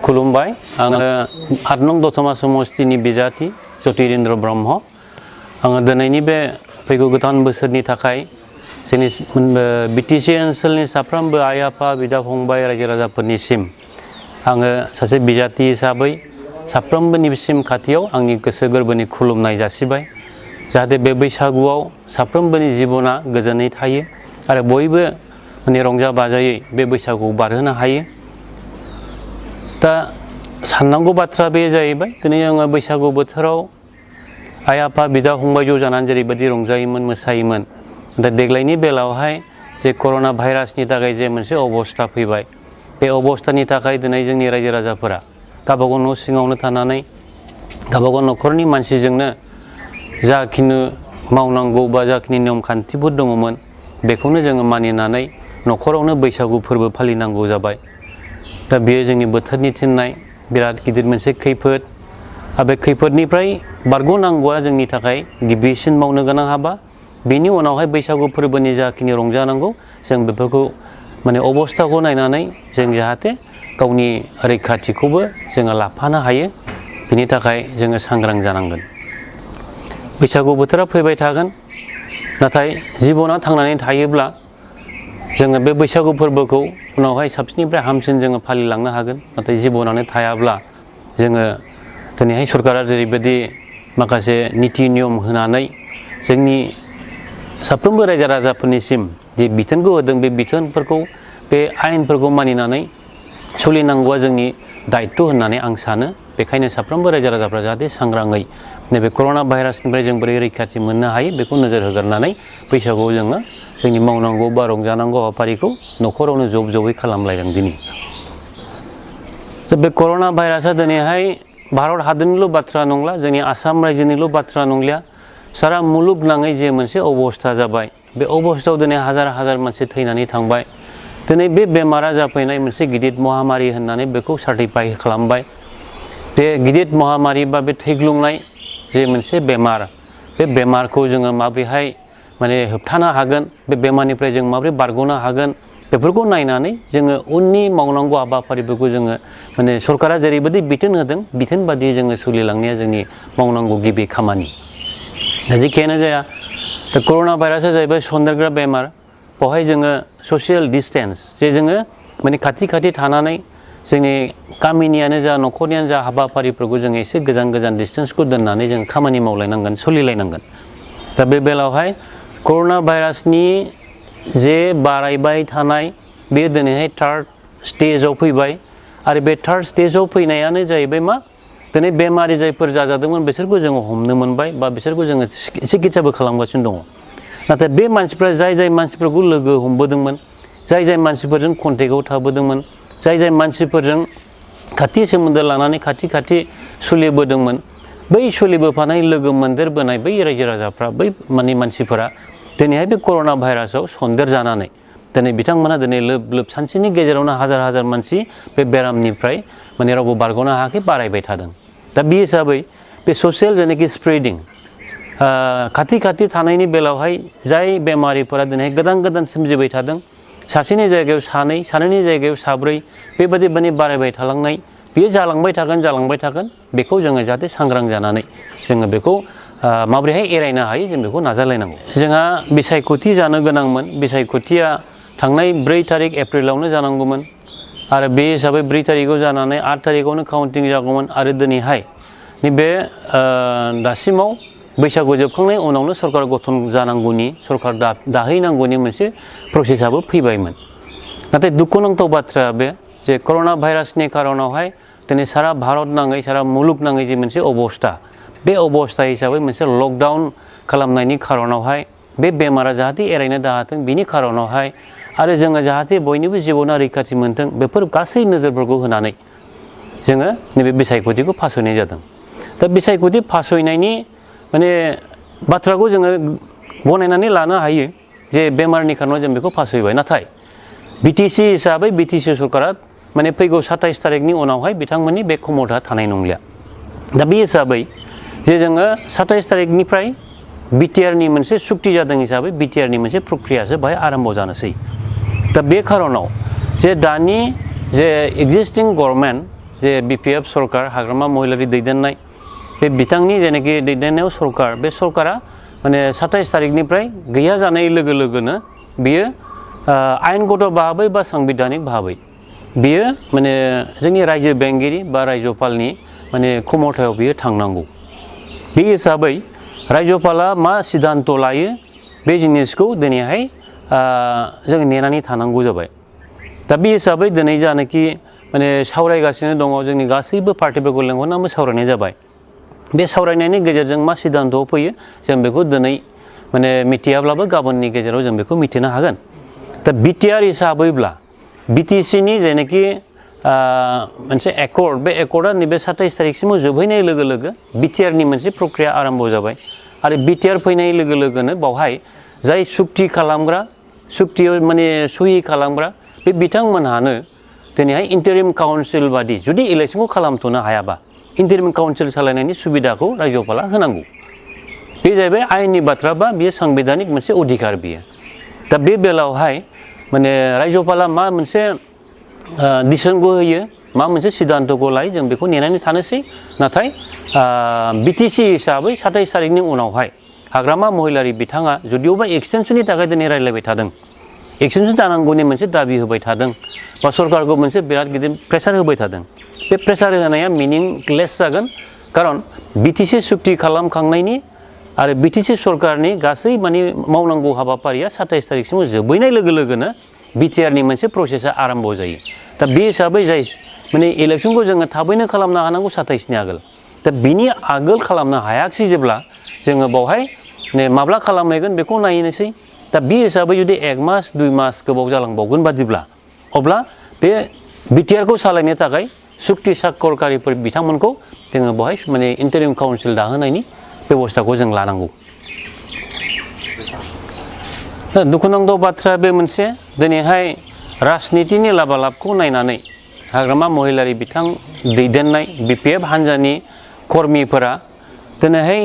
खुलुमबाय आङो 8 नं दतमा समष्टिनि बिजाथि ज्योतिरिन्द्र ब्रह्म आङो दिनैनि बे फैगौ गोदान बोसोरनि थाखाय जोंनि बिटिसि ओनसोलनि साफ्रोमबो आइ आफा बिदा फंबाय रायजो राजाफोरनिसिम आङो सासे बिजाथि हिसाबै साफ्रोमबोनिसिम खाथियाव आंनि गोसो गोरबोनि खुलुमनाय जासिबाय जाहाथे बे बैसागुआव साफ्रोमबोनि जिबना गोजोनै थायो आरो बयबो माने रंजा बाजायै बे बैसागुखौ बारहोनो हायो। दा साननांगौ बाथ्रा बे जाहैबाय दिनै आङो बैसागु बोथोराव आइ आफा बिदा फंबाय ज' जानानै जेरैबायदि रंजायोमोन मोसायोमोन दा देग्लायनि बेलायावहाय जे कर'ना भाइरासनि थाखाय जे मोनसे अबस्था फैबाय बे अबस्थानि थाखाय दिनै जोंनि रायजो राजाफोरा गावबागाव न' सिङावनो थानानै गावबागाव न'खरनि मानसिजोंनो जाखिनि मावनांगौ बा जाखिनि नियम खान्थिफोर दङमोन बेखौनो जोङो मानिनानै न'खरावनो बैसागु फोरबो फालिनांगौ जाबाय। दा बेयो जोंनि बोथोरनि थिननाय बिराद गिदिर मोनसे खैफोद आरो बे खैफोदनिफ्राय बारग'नांगौआ जोंनि थाखाय गिबिसिन मावनो गोनां हाबा। बेनि उनावहाय बैसागु फोरबोनि जाखिनि रंजानांगौ जों बेफोरखौ माने अबस्थाखौ नायनानै जों जाहाथे गावनि रैखाथिखौबो जोङो लाफानो हायो बिनि थाखाय जोङो सांग्रां जानांगोन। बैसागु बोथोरा फैबाय थागोन नाथाय जिबना थांनानै थायोब्ला जोङो बे बैसागु फोरबोखौ उनावहाय साबसिननिफ्राय हामसिन जोङो फालिलांनो हागोन। नाथाय जिबनानो थायाब्ला जोङो दिनैहाय सरकारा जेरैबायदि माखासे निति नियम होनानै जोंनि साफ्रोमबो रायजो राजाफोरनिसिम जे बिथोनखौ होदों बे बिथोनफोरखौ बे आयेनफोरखौ मानिनानै सोलिनांगौआ जोंनि दायित्व होननानै आं सानो। बेखायनो साफ्रोमबो रायजो राजाफ्रा जाहाथे सांग्राङै नैबे कर'ना भाइरासनिफ्राय जों बोरै रैखाथि मोननो हायो बेखौ नोजोर होग्रोनानै बैसागुआव जोङो जोंनि मावनांगौ बा रंजानांगौ हाबाफारिखौ न'खरावनो ज'यै खालामलायदों दिनै। बे कर'ना भाइरासआ दिनैहाय भारत हादरनिल' बाथ्रा नंला जोंनि आसाम रायजोनिल' बाथ्रा नंलिया सारा मुलुगनाङै जे मोनसे अबस्था जाबाय बे अबस्थायाव दिनै हाजार हाजार मानसि थैनानै थांबाय। दिनै बे बेमारा जाफैनाय मोनसे गिदिर महामारि होननानै बेखौ सार्टिफाइ खालामबाय। बे गिदिर महामारि बा बे थैग्लुंनाय जे मोनसे बेमार बे बेमारखौ जोङो माबोरैहाय माने होबथानो हागोन बे बेमारनिफ्राय जों माबोरै बारग'नो हागोन बेफोरखौ नायनानै जोङो उननि मावनांगौ हाबाफारिफोरखौ जोङो माने सरकारा जेरैबायदि बिथोन होदों बिथोन बादि जोङो सोलिलांनाया जोंनि मावनांगौ गिबि खामानि। दा जेखियानो जाया दा कर'ना भाइरासआ जाहैबाय सन्देरग्रा बेमार। बेवहाय जोङो ससियेल डिसटेन्स जे जोङो माने खाथि खाथि थानानै जोंनि गामिनियानो जा न'खरनियानो जा हाबाफारिफोरखौ जोङो एसे गोजान गोजान डिसटेन्सखौ दोननानै जों खामानि मावलायनांगोन सोलिलायनांगोन। दा बे बेलायावहाय कर'ना भाइरासनि जे बारायबाय थानाय बे दिनैहाय 3rd स्टेजाव फैबाय आरो बे 3rd स्टेजाव फैनायानो जाहैबाय मा दिनै बेमारि जायफोर जाजादोंमोन बिसोरखौ जोङो हमनो मोनबाय बा बिसोरखौ जोङो सिकित्साबो खालामगासिनो दङ। नाथाय बे मानसिफ्रा जाय मानसिफोरखौ लोगो हमबोदोंमोन जाय मानसिफोरजों कन्टेक्टआव थाबोदोंमोन जाय मानसिफोरजों खाथि सोमोन्दो लानानै खाथि सोलिबोदोंमोन बै सोलिबोफानाय लोगो मोनदेरबोनाय बै रायजो राजाफ्रा बै माने मानसिफोरा दिनैहाय बे कर'ना भाइरासआव सन्देर जानानै दिनै बिथांमोना दिनै लोब सानसेनि गेजेरावनो हाजार हाजार मानसि बे बेरामनिफ्राय माने रावबो बारग'नो हायाखै बारायबाय थादों। दा बे हिसाबै बे ससियेल जेनाखि स्प्रेडिं खाथि थानायनि बेलायावहाय जाय बेमारिफोरा दिनै गोदान सोमजिबाय थादों सासेनि जायगायाव सानै सानैनि जायगायाव साब्रै बेबायदि माने बारायबाय थालांनाय बेयो जालांबाय थागोन बेखौ जोङो जाहाथे सांग्रां जानानै जोङो बेखौ माबोरैहाय एरायनो हायो जों बेखौ नाजालायनांगौ। जोंहा बिसायख'थि जानो गोनांमोन बिसायख'थिया थांनाय 4 थारिख एप्रिलावनो जानांगौमोन आरो बे हिसाबै 4 थारिखआव जानानै 8 थारिखआवनो काउन्टिं जागौमोन आरो दिनैहाय नैबे दासिमाव बैसागु जोबखांनायनि उनावनो सरकार गठन जानांगौनि सरकार दाहैनांगौनि मोनसे प्रसेसआबो फैबायमोन। नाथाय दुखुनांथाव बाथ्राया बे जे कर'ना भाइरासनि खारनावहाय दिनै सारा भारत नाङै सारा मुलुग नाङै जे मोनसे अबस्था बे अबस्था हिसाबै मोनसे लकडाउन खालामनायनि खारनावहाय बे बेमारा जाहाथे एरायनो दाहाथों बिनि खारनावहाय आरो जोङो जाहाथे बयनिबो जिबना रैखाथि मोनथों बेफोर गासै नोजोरफोरखौ होनानै जोङो नैबे बिसायख'थिखौ फासयनाय जादों। दा बिसायख'थि फासयनायनि माने बाथ्राखौ जोङो गनायनानै लानो हायो जे बेमारनि खारनाव जों बेखौ फासयबाय। नाथाय बिटिसि हिसाबै बिटिसि सरकारा माने फैगौ 27 थारिखनि उनावहाय बिथांमोननि बे क्षमता थानाय नंलिया। दा बे हिसाबै जे जोङो 27 थारिखनिफ्राय बिटिआरनि मोनसे सुक्ति जादों हिसाबै बिटिआरनि मोनसे प्रक्रियासो बाहाय आरम्भ जानोसै। दा बे खारनाव जे दानि जे एक्जिस्टिं गभर्नमेन्ट जे BPF सरकार हाग्रामा महिलारि दैदेननाय बे बिथांनि जेनाखि दैदेननायाव सरकार बे सरकारा माने 27 तारिखनिफ्राय गैया जानाय लोगो लोगोनो बियो आयेनगत भाबै बा सांबिधानिक भाबै बियो माने जोंनि रायजो बेंगिरि बा रायजोपालनि माने क्षमतायाव बियो थांनांगौ। बे हिसाबै रायजोपाला मा सिद्धान्त लायो बे जिनिसखौ दिनैहाय जों नेनानै थानांगौ जाबाय। दा बे हिसाबै दिनै जानाखि माने सावरायगासिनो दङ जोंनि गासैबो पार्टिफोरखौ लेंहरनानै सावरायनाय जाबाय। बे सावरायनायनि गेजेरजों मा सिद्धान्तआव फैयो जों बेखौ दिनै माने मिथियाब्लाबो गाबोननि गेजेराव जों बेखौ मिथिनो हागोन। दा बिटिआर हिसाबैब्ला बिटिसिनि जेनाखि मोनसे एकर्ड बे एकर्डआ नैबे 27 तारिखसिमाव जोबहैनाय लोगो लोगो बिटिआरनि मोनसे प्रक्रिया आरम्भ जाबाय आरो बिटिआर फैनाय लोगो लोगोनो बावहाय जाय सुक्ति खालामग्रा सुक्तियाव माने सहि खालामग्रा बे बिथांमोनहानो दिनैहाय इन्टारिम काउन्सिल बादि जुदि इलेक्सनखौ खालामथ'नो हायाबा इन्टारिम काउन्सिल सालायनायनि सुबिदाखौ रायजोपाला होनांगौ। बे जाहैबाय आयेननि बाथ्रा बा बेयो सांबिधानिक मोनसे अधिकार बियो। दा बे बेलायावहाय माने रायजोपाला मा मोनसे डिसिसनखौ होयो मा मोनसे सिद्धान्तखौ लायो जों बेखौ नेनानै थानोसै। नाथाय बिटिसि हिसाबै 27 तारिखनि उनावहाय हाग्रामा महिलारि बिथाङा जुदिअबा एक्सटेनसननि थाखाय दिनै रायज्लायबाय थादों एक्सटेनसन जानांगौनि मोनसे दाबि होबाय थादों बा सरकारखौ मोनसे बिराद गिदिर प्रेसार होबाय थादों। बे प्रेसार होनाया मिनिंलेस जागोन खारन बिटिसि सुक्ति खालामखांनायनि आरो बिटिसि सरकारनि गासै माने मावनांगौ हाबाफारिया 27 तारिखसिमाव जोबहैनाय लोगो लोगोनो बिटिआरनि मोनसे प्रसेसा आरम्भ जायो। दा बे हिसाबै जाय माने इलेक्सनखौ जोङो थाबैनो खालामनो हानांगौ 27नि आगोल। दा बिनि आगोल खालामनो हायाखिसै जेब्ला जोङो बावहाय माब्ला खालामहैगोन बेखौ नायनोसै। दा बे हिसाबै जुदि 1 मास 2 मास गोबाव जालांबावगोन बादिब्ला अब्ला बे बिटिआरखौ सालायनो थाखाय सुक्ति साखरकारिफोर बिथांमोनखौ जोङो बावहाय माने इन्टारिम काउन्सिल दाहोनायनि बेबस्थाखौ जों लानांगौ। दुखुनांथाव बाथ्रा बे मोनसे दिनैहाय राजनितिनि लाबालाबखौ नायनानै हाग्रामा महिलारि बिथां दैदेननाय BPF हान्जानि कर्मिफोरा दिनैहाय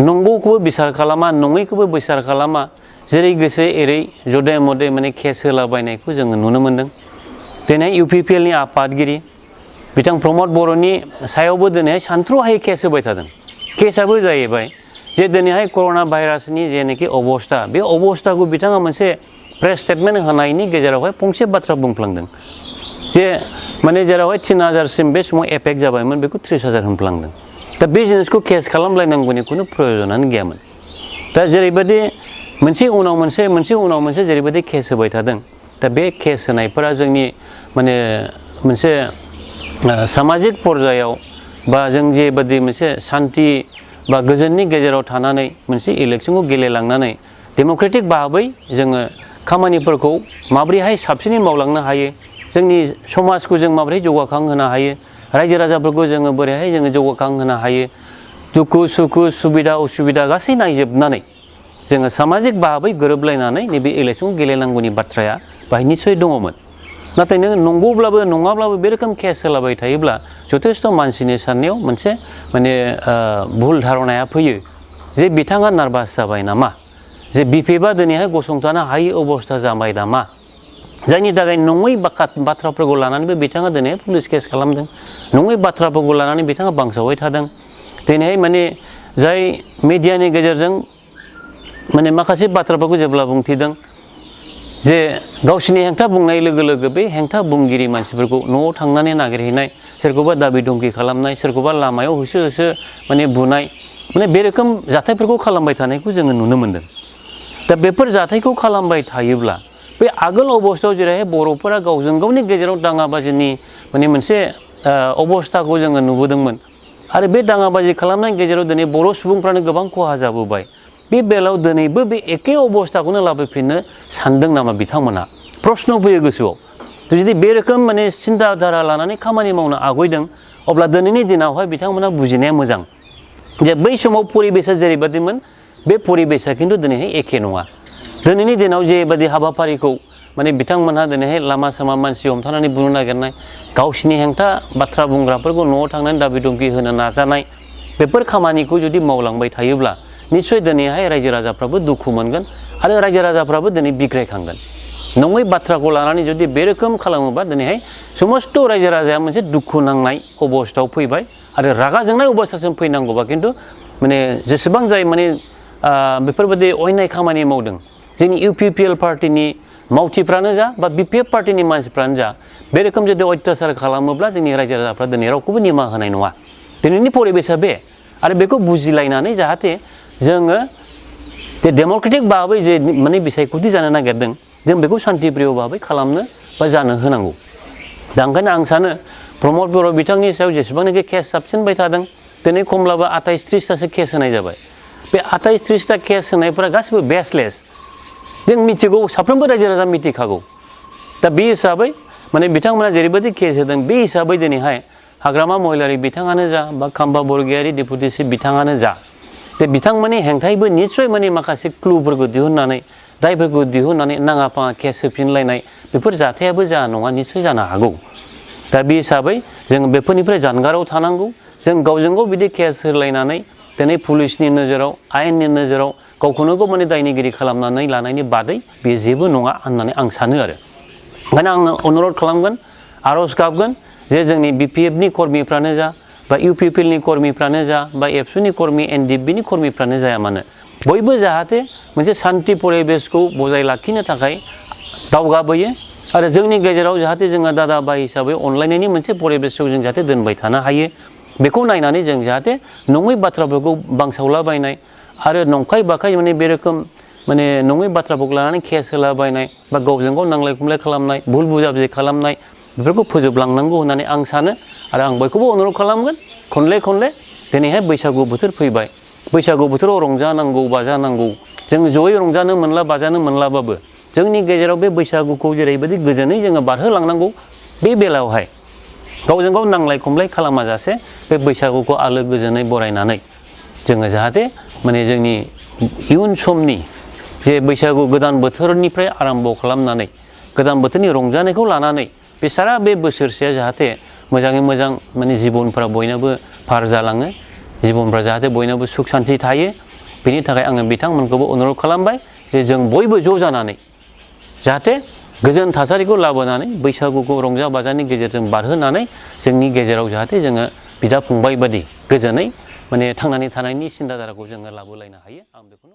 नंगौखौबो बिसार खालामा नङैखौबो बिसार खालामा जेरै गोसो एरै जदे मदे माने केस होलाबायनायखौ जोङो नुनो मोन्दों। दिनै UPPLनि आफादगिरि बिथां प्रमद बर'नि सायावबो दिनैहाय सानथ्र'हायै केस होबाय थादों। केसआबो जाहैबाय जे दिनैहाय कर'ना भाइरासनि जेनाखि अबस्था बे अबस्थाखौ बिथाङा मोनसे प्रेस स्टेटमेन्ट होनायनि गेजेरावहाय फंसे बाथ्रा बुंफ्लांदों जे माने जेरावहाय 3000सिम बे समाव एफेक्ट जाबायमोन बेखौ 30,000 होनफ्लांदों। दा बे जिनिसखौ केस खालामलायनांगौनि खुनु प्रयजनानो गैयामोन। दा जेरैबायदि मोनसे उनाव मोनसे जेरैबायदि केस होबाय थादों दा बे केस होनायफोरा जोंनि माने मोनसे सामाजिक पर्यायाव बा जों जेबादि मोनसे सान्ति बा गोजोननि गेजेराव थानानै मोनसे इलेक्सनखौ गेलेलांनानै डेम'क्रेटिक भाबै जोङो खामानिफोरखौ माबोरैहाय साबसिनै मावलांनो हायो जोंनि समाजखौ जों माबोरै जौगाखांहोनो हायो रायजो राजाफोरखौ जोङो बोरैहाय जोङो जौगाखांहोनो हायो दुखु सुखु सुबिदा उसुबिदा गासै नायजोबनानै जोङो सामाजिक भाबै गोरोबलायनानै नैबे इलेक्सनखौ गेलेनांगौनि बाथ्राया बाहाय निस्सय दङमोन। नाथाय नों नंगौब्लाबो नङाब्लाबो बे रोखोम केस होलाबाय थायोब्ला जथेस्थ' मानसिनि साननायाव मोनसे माने भुल धारणाया फैयो जे बिथाङा नार्भास जाबाय नामा जे BPFआ दिनैहाय गसंथानो हायै अबस्था जाबाय नामा जायनि थाखाय नङै बाथ्राफोरखौ लानानैबो बिथाङा दिनै पुलिस केस खालामदों नङै बाथ्राफोरखौ लानानै बिथाङा बांसावबाय थादों। दिनैहाय माने जाय मिडियानि गेजेरजों माने माखासे बाथ्राफोरखौ जेब्ला बुंथिदों जे गावसिनि हेंथा बुंनाय लोगो लोगो बे हेंथा बुंगिरि मानसिफोरखौ न'आव थांनानै नागिरहैनाय सोरखौबा दाबि धमखि खालामनाय सोरखौबा लामायाव होसो होसो माने बुनाय माने बे रोखोम जाथायफोरखौ खालामबाय थानायखौ जोङो नुनो मोन्दों। दा बेफोर जाथायखौ खालामबाय थायोब्ला बे आगोल अबस्थायाव जेरैहाय बर'फोरा गावजों गावनि गेजेराव दाङाबाजिनि माने मोनसे अबस्थाखौ जोङो नुबोदोंमोन आरो बे दाङाबाजि खालामनायनि गेजेराव दिनै बर' सुबुंफ्रानो गोबां खहा जाबोबाय। बे बेलायाव दिनैबो बे एखे अबस्थाखौनो लाबोफिननो सानदों नामा बिथांमोना प्रश्न फैयो गोसोआव। जुदि बे रोखोम माने सिन्था धारा लानानै खामानि मावनो आवगायदों अब्ला दिनैनि दिनावहाय बिथांमोना बुजिनाया मोजां जे बै समाव परिबेसा जेरैबायदिमोन बे परिबेसा खिन्थु दिनैहाय एखे नङा। दिनैनि दिनाव जेबायदि हाबाफारिखौ माने बिथांमोनहा दिनैहाय लामा सामा मानसि हमथानानै बुनो नागिरनाय गावसिनि हेंथा बाथ्रा बुंग्राफोरखौ न'आव थांनानै दाबि धमखि होनो नाजानाय बेफोर खामानिखौ जुदि मावलांबाय थायोब्ला निस्सय दिनैहाय रायजो राजाफ्राबो दुखु मोनगोन आरो रायजो राजाफ्राबो दिनै बिग्रायखांगोन। नङै बाथ्राखौ लानानै जुदि बे रोखोम खालामोबा दिनैहाय समस्त रायजो राजाया मोनसे दुखु नांनाय अबस्थायाव फैबाय आरो रागा जोंनाय अबस्थासिम फैनांगौबा खिन्थु माने जेसेबां जाय माने बेफोरबायदि अयनाय खामानि मावदों जोंनि इउपिपिएल पार्टिनि मावथिफ्रानो जा बा बिपिएफ पार्टिनि मानसिफ्रानो जा बे रोखोम जुदि अत्याचार खालामोब्ला जोंनि रायजो राजाफ्रा दिनै रावखौबो निमाहा होनाय नङा दिनैनि परिबेसा बे आरो बेखौ बुजिलायनानै जाहाथे जोङो जे डेम'क्रेटिक भाबै जे माने बिसायख'थि जानो नागिरदों जों बेखौ शान्तिप्रिय भाबै खालामनो बा जानो होनांगौ दा ओंखायनो आं सानो प्रमद बर' बिथांनि सायाव जेसेबांनाखि केस जाबसिनबाय थादों दिनै खमब्लाबो 28-30तासो केस होनाय जाबाय बे 28-30ता केस होनायफोरा गासिबो बेसलेस जों मिथिगौ साफ्रोमबो रायजो राजा मिथिखागौ दा बे हिसाबै माने बिथांमोना जेरैबायदि केस होदों बे हिसाबै दिनैहाय हाग्रामा महिलारि बिथाङानो जा बा खाम्बा बरगयारि डेपुटि चिफ बिथाङानो जा दा बिथांमोननि हेंथायैबो निस्सय माने माखासे क्लुफोरखौ दिहुननानै दायफोरखौ दिहुननानै नाङा फाङा केस होफिनलायनाय बेफोर जाथायाबो जाया नङा निस्सय जानो हागौ दा बे हिसाबै जों बेफोरनिफ्राय जानगाराव थानांगौ जों गावजों गाव बिदि केस होलायनानै दिनै पुलिसनि नोजोराव आयेननि नोजोराव गावखौनो गाव माने दायनिगिरि खालामनानै लानायनि बादै बेयो जेबो नङा होननानै आं सानो आरो ओंखायनो आङो अनुरद खालामगोन आर'ज गाबगोन जे जोंनि बिपिएफनि कर्मिफ्रानो जा बा इउपिपिएलनि कर्मिफ्रानो जा बा एबसुनि कर्मि एनडिएफबिनि कर्मिफ्रानो जाया मानो बयबो जाहाथे मोनसे शान्ति परिबेसखौ बजाय लाखिनो थाखाय दावगाबोयो आरो जोंनि गेजेराव जाहाथे जोङो दादा भाई हिसाबै अनलायनायनि मोनसे परिबेसखौ जों जाहाथे दोनबाय थानो हायो बेखौ नायनानै जों जाहाथे नङै बाथ्राफोरखौ बांसावलाबायनाय आरो नंखाय बाखाय माने बे रोखोम माने नङै बाथ्राफोरखौ लानानै केस होलाबायनाय बा गावजों गाव नांलाय खमलाय खालामनाय भुल बुजाबुजि खालामनाय बेफोरखौ फोजोबलांनांगौ होननानै आं सानो आरो आं बयखौबो अनुरद खालामगोन खनले दिनैहाय बैसागु बोथोर फैबाय बैसागु बोथोराव रंजानांगौ बाजानांगौ जों जयै रंजानो मोनला बाजानो मोनलाबाबो जोंनि गेजेराव बे बैसागुखौ जेरैबायदि गोजोनै जोङो बारहोलांनांगौ बे बेलायावहाय गावजों गाव नांलाय खमलाय खालामाजासे बे बैसागुखौ आलो गोजोनै बरायनानै जोङो जाहाथे माने जोंनि इयुन समनि जे बैसागु गोदान बोथोरनिफ्राय आराम्भ खालामनानै गोदान बोथोरनि रंजानायखौ लानानै बे सारा बे बोसोरसेया जाहाथे मोजाङै मोजां माने जिबनफ्रा बयनाबो पार जालाङो जिबनफ्रा जाहाथे बयनाबो सुख शान्ति थायो बेनि थाखाय आङो बिथांमोनखौबो अनुरद खालामबाय जे जों बयबो ज' जानानै जाहाथे गोजोन थासारिखौ लाबोनानै बैसागुखौ रंजा बाजानि गेजेरजों बारहोनानै जोंनि गेजेराव जाहाथे जोङो बिदा फंबाय बादि गोजोनै माने थांनानै थानायनि सिन्ताधाराखौ जोङो लाबोलायनो हायो आं बेखौनो